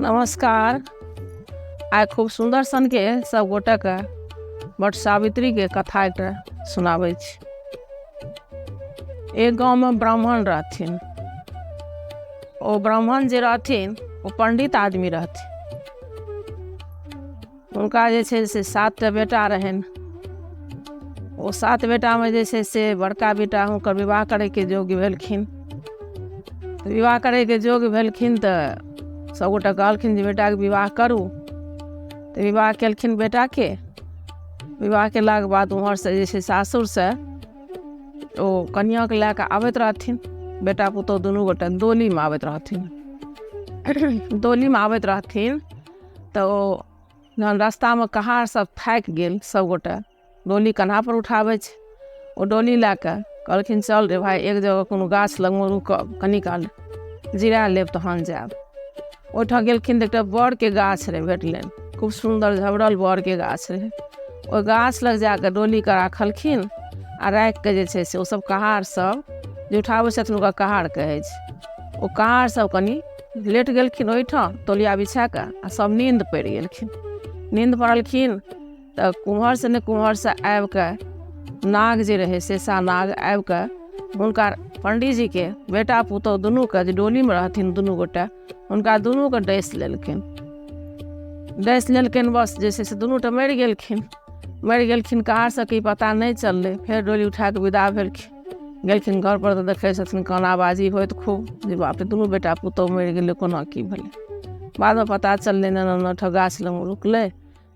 नमस्कार। आइ खूब सुन्दर सनके सब गोटेके वट सावित्रीके कथा एकटा सुनाबै छी। एक गाँवमे ब्राह्मण रहथिन। ओ ब्राह्मण जे रहथिन ओ पंडित आदमी रहथिन। हुनका जे छै से 7टा बेटा रहनि। ओ 7 बेटामे जे छै से बड़का बेटा हुनकर विवाह करैके योग्य भेलखिन। विवाह करैके योग्य भेलखिन तऽ सभगोटा कहलखिन जे बेटाके विवाह करू। तऽ विवाह केलखिन बेटाके। विवाह केलाके बाद उम्हरसँ जे छै सासुरसँ ओ कनिआँके लए कऽ आबैत रहथिन। बेटा पुतोहु दुनू गोटे डोलीमे आबैत रहथिन। डोलीमे आबैत रहथिन तऽ ओ जहन रस्तामे कहार सब थाकि गेल सबगोटे डोली कन्हापर उठाबै छै। ओ डोली लए कऽ कहलखिन चल रे भाय, एक जगह कोनो गाछ लगमे रुकब, कनी काल जिरा लेब तहन जायब। ओहिठाम गेलखिन तऽ एकटा बड़के गाछ रहै भेटलनि, खूब सुन्दर झबरल बड़के गाछ रहै। ओहि गाछ लग जाकऽ डोलीके राखलखिन आ राखिकऽ जे छै से ओसब कहार सब जे उठाबै छथिन ओकरा कहार कहै छै। ओ कहार सब कनी लेट गेलखिन ओहिठाम तौलिया बिछाकऽ आ सब नींद पड़ि गेलखिन। नींद पड़लखिन तऽ कुम्हरसँ ने कुम्हरसँ आबिकऽ नाग जे रहै शेषा नाग आबिकऽ हुनका पंडीजीके बेटा पुतोहु दुनूके जे डोलीमे रहथिन दुनू गोटे हुनका दुनूके डसि लेलखिन। डसि लेलखिन, बस जे छै से दुनू टा मरि गेलखिन। मरि गेलखिन, कहार सबके ई पता नहि चललै। फेर डोली उठाकऽ विदा भेलखिन। गेलखिन घर पर तऽ देखै छथिन कानाबाजी होइत खूब जे बाप रे दुनू बेटा पुतोहु मरि गेलै, कोना की भेलै। बादमे पता चललै एना एना ओहिठाम गाछ लगमे रुकलै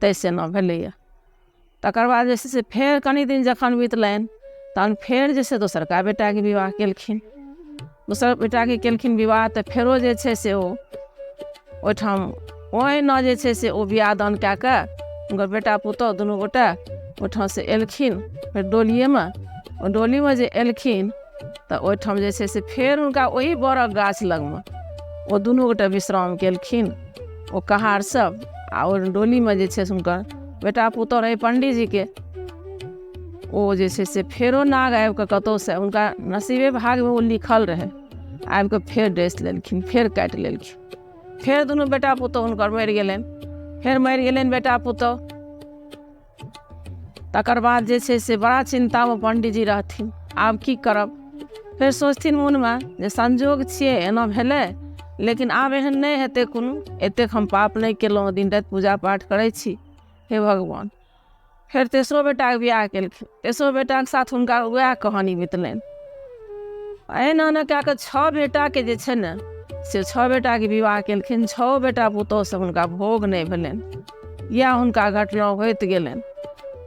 ताहिसँ एना भेलैए। तकर बाद जे छै से फेर कनि दिन जखन बितलनि तहन फेर जे छै दोसरका बेटाके विवाह केलखिन। दोसर बेटाके केलखिन विवाह तऽ फेरो जे छै से ओ ओहिठाम ओहिना जे छै से ओ बियाह दान कए कऽ हुनकर बेटा पुतोहु दुनू गोटे ओहिठामसँ एलखिन। फेर डोलिएमे, ओ डोलीमे जे एलखिन तऽ ओहिठाम जे छै से फेर हुनका ओही बड़क गाछ लगमे ओ दुनू गोटे विश्राम केलखिन ओ कहार सब। आ ओ डोलीमे जे छै से हुनकर बेटा पुतोहु रहै पंडीजीके। ओ जे छै से फेरो नाग आबिकऽ कतहुसँ हुनका नसीबे भागमे ओ लिखल रहै, आबिकऽ फेर डसि लेलखिन, फेर काटि लेलखिन। फेर दुनू बेटा पुतोहु हुनकर मरि गेलनि। फेर मरि गेलनि बेटा पुतोहु। तकर बाद जे छै से बड़ा चिन्तामे पंडीजी रहथिन, आब की करब। फेर सोचथिन मोनमे जे संजोग छियै एना भेलै, लेकिन आब एहन नहि हेतै कोनो, एतेक हम पाप नहि केलहुँ, दिन राति पूजा पाठ करै छी, हे भगवान। फेर तेसरो बेटाके बियाह केलखिन। तेसरो बेटाके साथ हुनका वएह कहानी बितलनि। एना एना कए कऽ 6 बेटाके जे छै ने से 6 बेटाके विवाह केलखिन। 6 बेटा पुतोहुसँ हुनका भोग नहि भेलनि। इएह हुनका घटना होइत गेलनि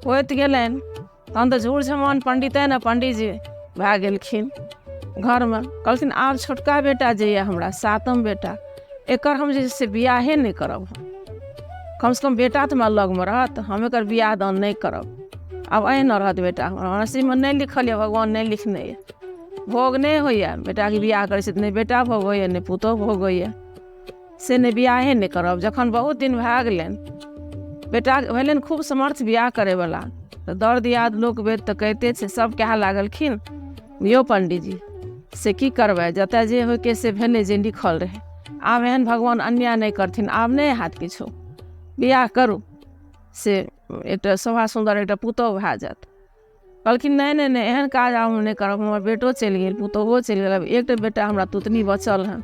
होइत गेलनि। तहन तऽ झूर झमान पंडिते ने पंडीजी भए गेलखिन घरमे। कहलखिन आब छोटका बेटा जे यऽ हमरा 7म बेटा, एकर हम जे से बियाहे नहि करब। कमसँ कम बेटा तऽ हमरा लगमे रहत, हम एकर बियाह दान नहि करब। आब एहिना रहत बेटा हमरा नसीबमे नहि लिखल यऽ, भगवान नहि लिखने यऽ, भोग नहि होइए। बेटाके बियाह करै छै तऽ नहि बेटा भोग होइए नहि पुतोहु भोग होइए, से नहि बियाहे नहि करब। जखन बहुत दिन भए गेलनि, बेटा भेलनि खूब समर्थ बियाह करैवला, तऽ दर दियाद लोक वेद तऽ कहिते छै, सब कहए लागलखिन यौ पंडीजी से की करबै, जतऽ जे होइके से भेलै जे लिखल रहै। आब एहन भगवान अन्याय नहि करथिन, आब नहि हैत किछो, बियाह करू से एकटा शोभा सुन्दर एकटा पुतोहु भए जायत। कहलखिन नहि नहि नहि, एहन काज आब हम नहि करब, हमर बेटो चलि गेल पुतोहुओ चलि गेल, आब एकटा बेटा हमरा तुतनी बचल हँ,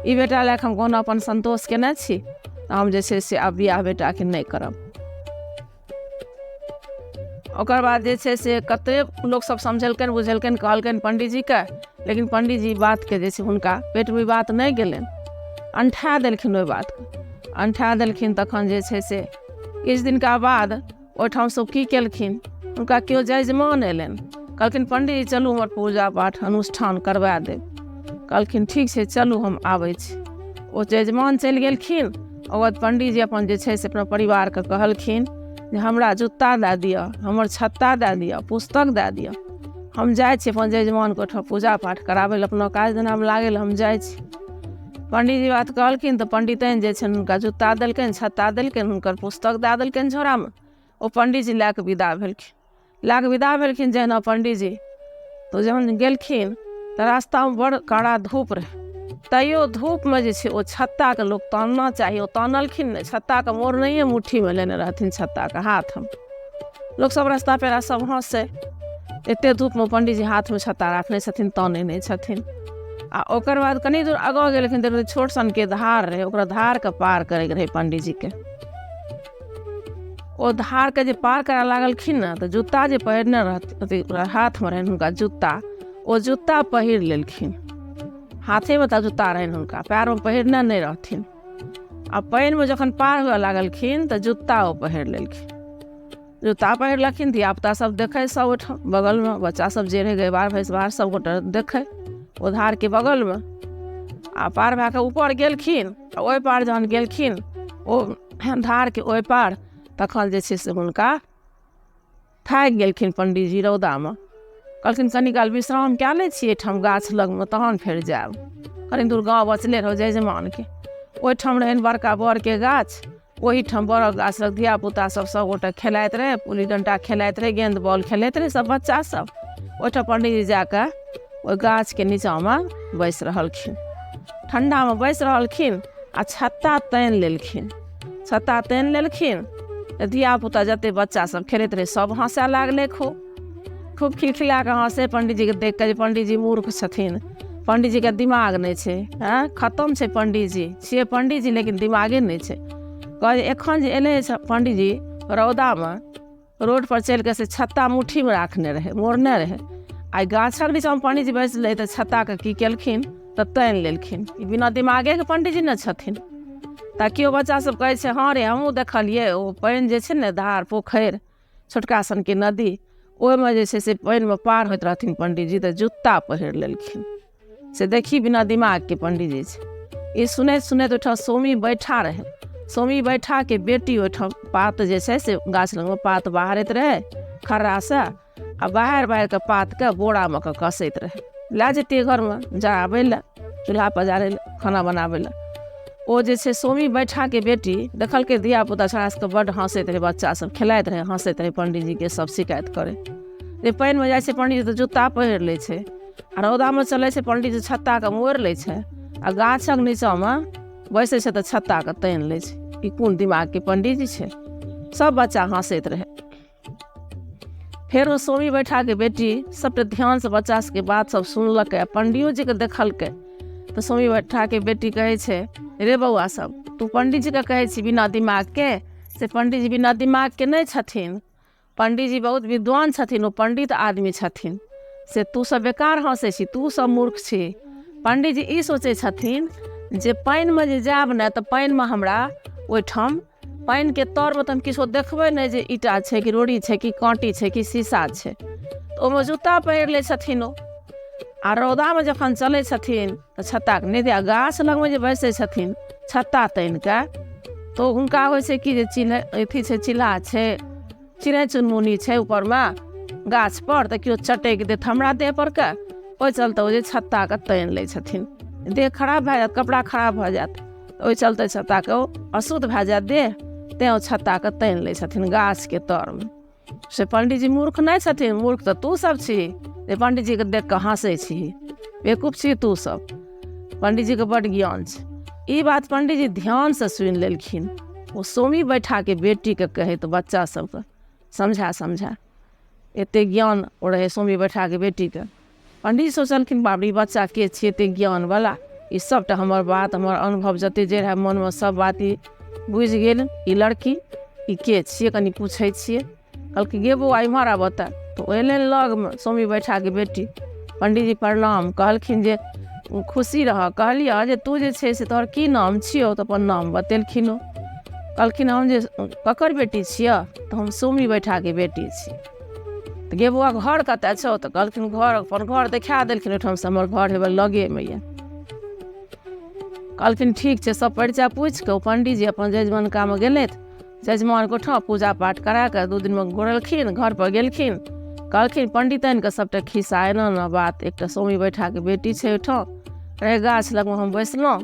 ई बेटा लए कऽ हम कोना अपन सन्तोष केने छी, तऽ हम जे छै से आब बियाह बेटाके नहि करब। ओकर बाद जे छै से कतेक लोकसब समझेलकनि बुझेलकनि कहलकनि पंडीजीके, लेकिन पंडीजी बातके जे छै हुनका पेटमे ई बात नहि गेलनि, अनठा देलखिन ओहि बातके। अनठा देलखिन तखन जे छै से किछु दिनका बाद ओहिठामसँ की केलखिन, हुनका केओ जजमान अयलनि, कहलखिन पंडीजी चलू हमर पूजा पाठ अनुष्ठान करवा देब। कहलखिन ठीक छै चलू हम आबै छी। ओ जजमान चलि गेलखिन। ओकर बाद पंडीजी अपन जे छै से अपना परिवारके कहलखिन जे हमरा जूता दए दिअ, हमर छत्ता दए दिअ, पुस्तक दए दिअ, हम जाइ छी अपन जजमानके ओहिठाम पूजा पाठ कराबै लए, अपना काज धन्धामे लागै लए हम जाइ छी। पंडीजी बात कहलखिन तऽ पंडितैन जे छनि हुनका जूता देलकनि, छत्ता देलकनि, हुनकर पुस्तक दए देलकनि झोरामे। ओ पंडीजी लए कऽ विदा भेलखिन। लए कऽ विदा भेलखिन जहिना पंडीजी, तऽ जहन गेलखिन तऽ रास्तामे बड़ कड़ा धूप रहै। तैयो धूपमे जे छै ओ छत्ताके लोक तानना चाही, ओ तानलखिन नहि, छत्ताके मोड़नैये मुट्ठीमे लेने रहथिन छत्ताके हाथमे। लोक सब रस्ता पेरा सब हँसै, एते धूपमे पंडीजी हाथमे छत्ता राखने छथिन, तानै नहि छथिन। आ ओकर बाद कनि दूर आगाँ गेलखिन तऽ छोट सनके धार रहै, ओकरा धारके पार करैके रहै पंडीजीके। ओ धारके जे पार करऽ लागलखिन ने तऽ जूता जे पहिरने रहथिन, हाथमे रहनि हुनका जूता, ओ जूता पहिर लेलखिन। हाथेमे तऽ जूता रहनि हुनका, पएरमे पहिरने नहि रहथिन। आ पानिमे जखन पार हुअ लागलखिन तऽ जूता ओ पहिर लेलखिन। जूता पहिरलखिन, धियापुता सब देखै सब ओहिठाम बगलमे, बच्चा सब जे रहै गैबार भैंसबार सब गोटे देखै ओ धारके बगलमे। आ पार भए कऽ ऊपर गेलखिन, आ ओहि पार जहन गेलखिन ओ धारके ओहि पार, तखन जे छै से हुनका थाकि गेलखिन पंडीजी रौदामे। कहलखिन कनी काल विश्राम कए लै छी एहिठाम गाछ लगमे, तहन फेर जायब। कनी दूर गाँव बचले रहौ जजमानके, ओहिठाम रहनि बड़का बड़के गाछ, ओहिठाम बड़क गाछ लग धियापुता सब सबगोटे खेलाइत रहै, गुल्ली डण्टा खेलाइत रहै, गेन्द बॉल खेलैत रहै सब बच्चा सब। ओहिठाम पंडीजी जाकऽ ओहि गाछके नीचाँमे बैसि रहलखिन, ठण्डामे बैसि रहलखिन आ छत्ता तानि लेलखिन। छत्ता तानि लेलखिन तऽ धियापुता जते बच्चा सब खेलैत रहै सब हँसए लागलै, खूब खूब खिलखिला कऽ हँसै पंडीजीके देख कऽ जे पंडीजी मूर्ख छथिन, पंडीजीके दिमाग नहि छै, आँय खतम छै पंडीजी, छियै पंडीजी लेकिन दिमागे नहि छै। कहै एखन जे एलै पंडीजी रौदामे रोड पर चलि कऽ से छत्ता मुट्ठीमे राखने रहै, मोड़ने रहै। आ गाछक नीचाँमे पंडीजी बैसलै तऽ छत्ताके की केलखिन तऽ तानि लेलखिन। ई बिना दिमागेके पंडीजी ने छथिन। तऽ केओ बच्चा सब कहै छै हँ रे हमहूँ देखलियै ओ पानि जे छै ने धार पोखरि छोटका सनके नदी, ओहिमे जे छै से पानिमे पार होइत रहथिन पंडीजी तऽ जुत्ता पहिर लेलखिन। से देखी बिना दिमागके पंडीजी छै। ई सुनैत सुनैत ओहिठाम सोमी बैठा रहै। सोमी बैठाके बेटी ओहिठाम पात जे छै से गाछ लगमे पात बहारैत रहै खर्रासँ, आ बहारि बहारि कऽ पातके बोरामे कऽ कसैत रहै, लए जैतियै घरमे जराबै लए, चूल्हा पजारै लए, खाना बनाबै लए। ओ जे छै सोमी बैठाके बेटी देखलकै धियापुता छोड़ा सबके बड्ड हँसैत रहै, बच्चा सब खेलाइत रहै, हँसैत रहै पंडीजीके सब शिकायत करै जे पानिमे जाइ छै पंडीजी तऽ जूता पहिर लै छै, आ रौदामे चलै छै पंडीजी छत्ताके मोड़ि लै छै, आ गाछक नीचाँमे बैसै छै तऽ छत्ताके तानि लै छै। ई कोन दिमागके पंडीजी छै? सब बच्चा हँसैत रहै। फेर ओ सोमी बैठाके बेटी सबटा ध्यानसँ बच्चा सबके बात सब सुनलकै आ पंडियो जीके देखलकै। तऽ सोमी बैठाके बेटी कहै छै, रे बौआ सब, तू पंडीजीके कहै छी बिना दिमागके? से पंडीजी बिना दिमागके नहि छथिन, पंडीजी बहुत विद्वान छथिन, ओ पंडित आदमी छथिन। से तू सब बेकार हँसै छी, तू सब मूर्ख छी। पंडीजी ई सोचै छथिन जे पानिमे जे जायब ने तऽ पानिमे हमरा ओहिठाम पानिके तरमे तऽ हम किछो देखबै नहि जे ईटा छै कि रोड़ी छै कि काँटी छै कि शीशा छै। तऽ ओहिमे जूता पहिर लै छथिन ओ, आ रौदामे जखन चलै छथिन तऽ छत्ताके नहि दे, गाछ लगमे जे बैसै छथिन छत्ता तानिके तऽ हुनका होइ छै कि जे चिन्ह अथी छै, चिल्हा छै, चिड़ै चुनमुनी छै ऊपरमे गाछपर, तऽ केओ चटकि देत हमरा देह पर के, ओहि चलते ओ जे छत्ताके तानि लै छथिन, देह खराब भए जायत, कपड़ा खराब भए जायत, ओहि चलते छत्ताके ओ अशुद्ध भए जायत देह, तैँ ओ छत्ताके तानि लै छथिन गाछके तरमे। से पंडीजी मूर्ख नहि छथिन, मूर्ख तऽ तू सब छी जे पंडीजीके देख कऽ हँसै छी, बेवकूफ छी तू सब, पंडीजीके बड्ड ज्ञान छै। ई बात पंडीजी ध्यानसँ सुनि लेलखिन। ओ सोमी बैठाके बेटीके कहैत बच्चा सबके समझा समझा, एते ज्ञान ओ रहै सोमी बैठाके बेटीके। पंडीजी सोचलखिन बाप रे ई बच्चा के छियै एते ज्ञानवला, ई सबटा हमर बात हमर अनुभव जते जे रहै मनमे सब बात ई बुझि गेल ई लड़की, ई के छियै कनि पूछै छियै। कहलकै गे बौआ इम्हर आबऽ तऽ, तऽ ओ एलनि लगमे सोमी बैठाके बेटी। पंडीजी प्रणाम कहलखिन जे खुशी रहऽ, कहलिअ जे तू जे छै से तोहर की नाम छियौ? तऽ अपन नाम बतेलखिन ओ। कहलखिन हम जे ककर बेटी छियऽ? तऽ हम सोमी बैठाके बेटी छी। तऽ गे बौआ घर कतऽ छौ? तऽ कहलखिन घर, अपन घर देखा देलखिन ओहिठामसँ हमर घर हेबे लगेमे यऽ। कहलखिन ठीक छै। सब परिचय पूछि कऽ ओ पंडीजी अपन जजमनकामे गेलथि। जजमानके ओहिठाम पूजा पाठ करा कऽ 2 दिनमे घुरलखिन, घरपर गेलखिन। कहलखिन पंडितनिके सबटा खिस्सा एना एना बात, एकटा सोमी बैठाके बेटी छै ओहिठाम रहै, गाछ लगमे हम बैसलहुँ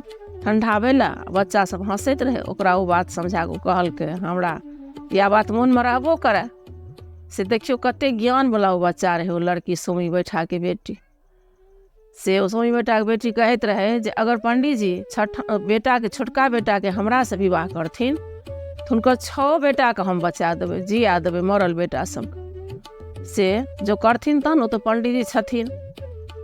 ठण्डाबै लए, बच्चा सब हँसैत रहै, ओकरा ओ बात समझा कऽ कहलकै हमरा इएह बात मोनमे रहबो करए। से देखियौ कते ज्ञानवला ओ बच्चा रहै, ओ लड़की सोमी बैठाके बेटी। से ओ स्वामी बेटाके बेटी कहैत रहै जे अगर पंडीजी छठ बेटाके छोटका बेटाके हमरासँ विवाह करथिन तऽ हुनकर 6 बेटाके हम बचा देबै, जिया देबै मरल बेटा सबके। से जो करथिन तहन ओ तऽ पंडीजी छथिन।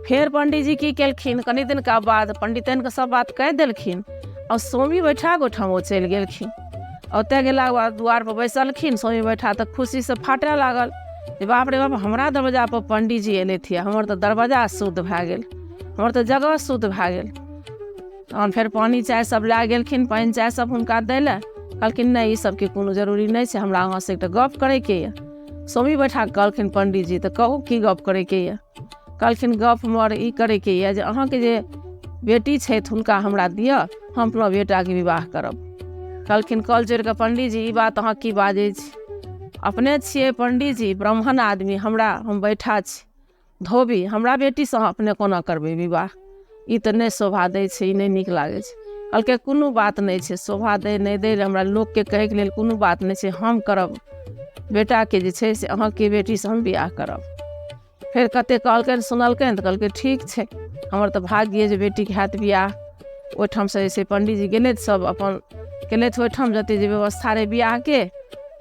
फेर पंडीजी की केलखिन, कनि दिनका बाद पंडितनके सब बात कहि देलखिन आओर स्वामी बैठाके ओहिठाम ओ चलि गेलखिन। ओतऽ गेलाके बाद दुआरपर बैसलखिन स्वामी बैठा तऽ खुशीसँ फाटऽ लागल जे बाप रे बाप, हमरा दरवाजापर पंडीजी एलथि, हमर तऽ दरवाजा शुद्ध भए गेल, हमर तऽ जगह शुद्ध भए गेल। तहन फेर पानि चाय सब लए गेलखिन, पानि चाय सब हुनका दै लए। कहलखिन नहि, ई सबके कोनो जरूरी नहि छै, हमरा अहाँसँ एकटा गप करैके यऽ। स्वामी बैठा कहलखिन पंडीजी तऽ कहू की गप करैके यऽ। कहलखिन गप हमर ई करैके यऽ जे अहाँके जे बेटी छथि हुनका हमरा दिअ, हम अपना बेटाके विवाह करब। कहलखिन कल जोड़िकऽ पंडीजी ई बात अहाँ की बाजै छी, अपने छियै पंडीजी, ब्राह्मण आदमी, हमरा हम बैठा छी धोबी, हमरा बेटीसँ अहाँ अपने कोना करबै विवाह, ई तऽ नहि शोभा दै छै, ई नहि नीक लागै छै। कहलकै कोनो बात नहि छै, शोभा दै नहि दै हमरा लोकके कहैके लेल कोनो बात नहि छै, हम करब बेटाके जे छै से अहाँके बेटीसँ हम बियाह करब। फेर कते कहलकनि सुनलकनि तऽ कहलकै ठीक छै, हमर तऽ भाग्य जे बेटीके हैत बियाह। ओहिठामसँ जे छै पंडीजी गेलथि, सब अपन केलथि ओहिठाम जते जे व्यवस्था रहै बियाहके,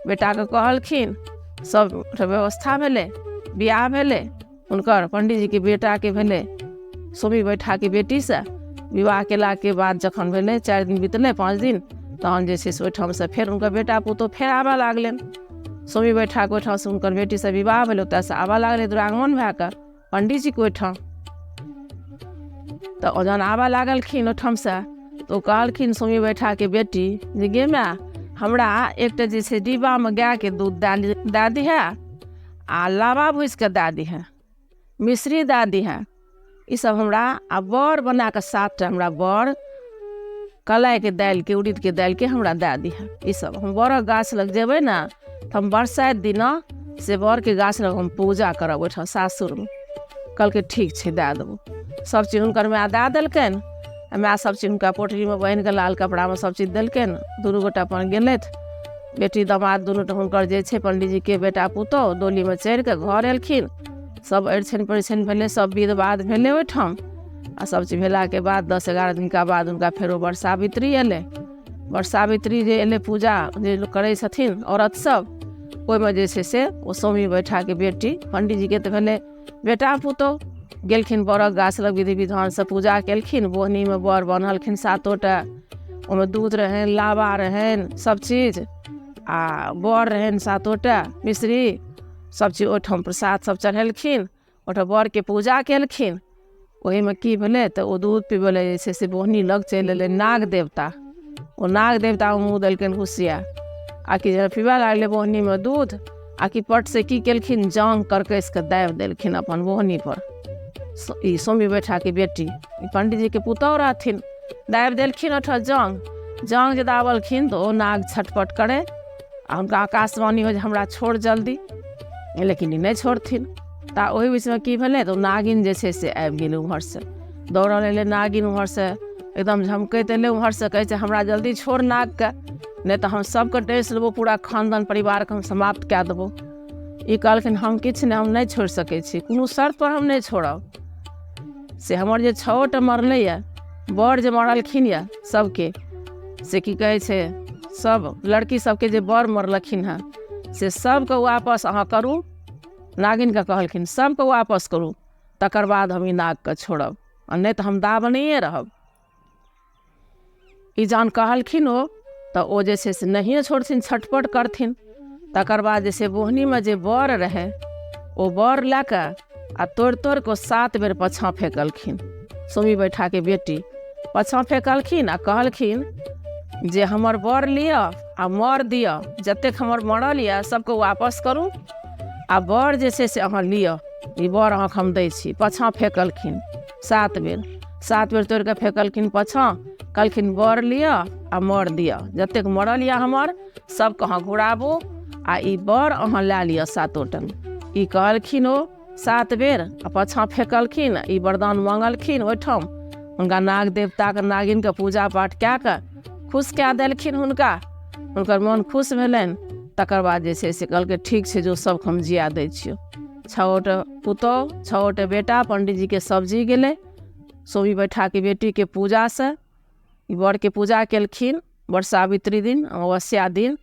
बेटाके कहलखिन, सब व्यवस्था भेलै, बियाह भेलै हुनकर पंडीजीके बेटाके भेलै सोमी बैठाके बेटीसँ। विवाह केलाके बाद जखन भेलै 4 दिन बितलै 5 दिन, तहन जे छै से ओहिठामसँ फेर हुनकर बेटा पुतोहु फेर आबऽ लागलनि। सोमी बैठाके ओहिठामसँ हुनकर बेटीसँ विवाह भेलै, ओतऽसँ आबऽ लागलै दुरागमन भए कऽ पंडीजीके ओहिठाम। तऽ ओ जहन आबऽ लागलखिन ओहिठामसँ तऽ ओ कहलखिन सोमी बैठाके बेटी जे गे माय, हमरा एकटा जे छै डिब्बामे गायके दूध दए दिहे आ लाबा भुजिके दए दिहे, मिश्री दए दिहे, ई सब हमरा आ बड़ बनाकऽ 7टा हमरा बड़ कलाइके दालिके उड़ीदके दालिके हमरा दए दिहे। ई सब हम बड़क गाछ लग जेबै ने तऽ हम बरसाइत दिना से बड़के गाछ लग हम पूजा करब ओहिठाम सासुरमे। कहलकै ठीक छै दए देबौ। सब चीज हुनकर माय दए देलकनि। माय सब चीज हुनका पोटरीमे बान्हिकऽ लाल कपड़ामे सब चीज देलकनि। दुनू गोटा अपन गेलथि, बेटी दमाद दुनू टा हुनकर जे छै पंडीजीके बेटा पुतोहु डोलीमे चढ़िकऽ घर एलखिन। सब अरिछन परिछन भेलै, सब विध बाध भेलै ओहिठाम। आ सब चीज भेलाके बाद 10-11 दिनका बाद हुनका फेरो बरसावित्री एलै। बरसावित्री जे एलै पूजा जे लोक करै छथिन औरत सब, ओहिमे जे छै से ओ स्वामी बैठाके बेटी पंडीजीके तऽ भेलै बेटा पुतोहु गेलखिन बड़क गाछ लग विधि विधानसँ पूजा केलखिन। बोहनीमे बर बन्हलखिन 7टा, ओहिमे दूध रहनि, लाबा रहनि, सब चीज आ बर रहनि 7टा, मिश्री सब चीज ओहिठाम प्रसाद सब चढ़ेलखिन। ओहिठाम बरके पूजा केलखिन। ओहिमे की भेलै तऽ ओ दूध पीबै लए जे छै से बोहनी लग चलि एलै नाग देवता। ओ नाग देवता मुँह देलकनि घुसिया आ कि जब पीबऽ लागलै बोहनीमे दूध आ कि पट से की केलखिन जाँघ करकसिके दाबि देलखिन अपन बोहनीपर। ई सोमी बैठाके बेटी, ई पंडीजीके पुतोहु रहथिन, दाबि देलखिन ओहिठाम जाँघ। जाँघ जे दाबलखिन तऽ ओ नाग छटपट करै आ हुनका आकाशवाणी होइ जे हमरा छोड़ जल्दी, लेकिन ई नहि छोड़थिन। तऽ ओहि बीचमे की भेलै तऽ ओ नागिन जे छै से आबि गेलै उम्हरसँ, दौड़ल एलै नागिन उम्हरसँ, एकदम झमकैत एलै उम्हरसँ, कहै छै हमरा जल्दी छोड़ नागके, नहि तऽ हम सबके डसि लेबौ, पूरा खानदान परिवारके हम समाप्त कए देबौ। ई कहलखिन हम किछु नहि, हम नहि छोड़ि सकै छी, कोनो शर्तपर हम नहि छोड़ब। से हमर जे 6टा मरलैए, बड़ जे मरलखिन यऽ सबके, से की कहै छै सब लड़की सबके जे बड़ मरलखिन हँ से सबके वापस अहाँ करू। नागिनके कहलखिन सबके वापस करू, तकर बाद हम ई नागके छोड़ब, आ नहि तऽ हम दाबनहिए रहब। ई जहन कहलखिन ओ तऽ ओ जे छै से नहिए छोड़थिन, छटपट करथिन। तकर बाद जे छै बोहनीमे जे बर रहै ओ बर लए कऽ आ तोड़ि तोड़ि कऽ 7 बेर पाछाँ फेकलखिन। सोमी बैठाके बेटी पाछाँ फेकलखिन आ कहलखिन जे हमर बर लिअ आ मर दिअ, जतेक हमर मरल यऽ सबके वापस करू आ बर जे छै से अहाँ लिअ, ई बर अहाँके हम दै छी। पाछाँ फेकलखिन 7 बेर, 7 बेर तोड़ि कऽ फेकलखिन पाछाँ, कहलखिन बर लिअ आ मर दिअ, जतेक मरल यऽ हमर सबके अहाँ घुराबू आ ई बर अहाँ लए लिअ 7 टा। ई कहलखिन ओ 7 बेर आ पाछाँ फेकलखिन। ई वरदान मांगलखिन ओहिठाम हुनका नाग देवताके नागिनके पूजा पाठ कए कऽ खुश कए देलखिन हुनका, हुनकर मोन खुश भेलनि। तकर बाद जे छै से कहलकै ठीक छै जो सबके हम जिया दै छियौ। 6टा पुतोहु 6टा बेटा पंडीजीके सब जी गेलै। सोमी बैठाके बेटीके पूजासँ ई बरके पूजा केलखिन वट सावित्री दिन, अमावस्या दिन,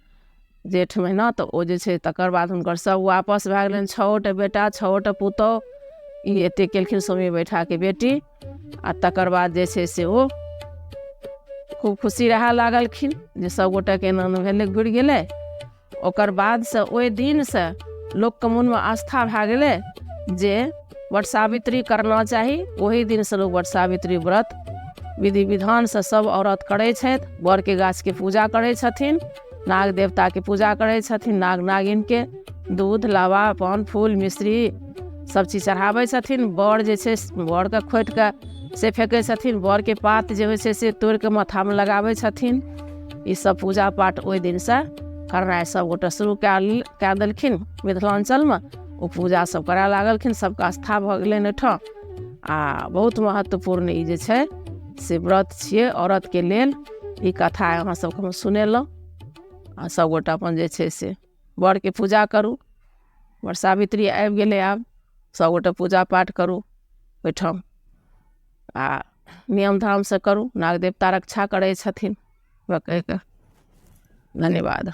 जेठ महिना। तऽ ओ जे छै तकर बाद हुनकर सब वापस भए गेलनि, 6 टा बेटा, 6 टा पुतहु। ई एतेक केलखिन सोमी बैठाके बेटी। आ तकर बाद जे छै से ओ खूब खुशी रहए लागलखिन जे सभगोटाके एना एना भेलै, घुरि गेलै। ओकर बादसँ ओहि दिनसँ लोकके मोनमे आस्था भए गेलै जे वट सावित्री करना चाही। ओही दिनसँ लोक वट सावित्री व्रत विधि विधानसँ सभ औरत करै छथि। बड़के गाछके पूजा करै छथिन, नाग देवताके पूजा करै छथिन, नाग नागिनके दूध, लावा, पान, फूल, मिश्री सब चीज चढ़ाबै छथिन। बड़ जे छै, बड़के खोँटिके से फेकै छथिन। बड़के पात जे होइ छै से तोड़िके माथामे लगाबै छथिन। ई सब पूजा पाठ ओहि दिनसँ करनाइ सभगोटे शुरू कए देलखिन। मिथिलाञ्चलमे ओ पूजा सब करय लागलखिन। सबके आस्था भऽ गेलनि एहिठाम। आ बहुत महत्वपूर्ण ई जे छै से व्रत छियै औरतके लेल। ई कथा अहाँ सबके हम सुनेलहुँ। आ सबगोटा अपन जे छै से बड़के पूजा करू। वट सावित्री आबि गेलै आब। सबगोटे पूजा पाठ करू ओहिठाम आ नियम धामसँ करू। नाग देवता रक्षा करै छथिन। कहिकऽ धन्यवाद।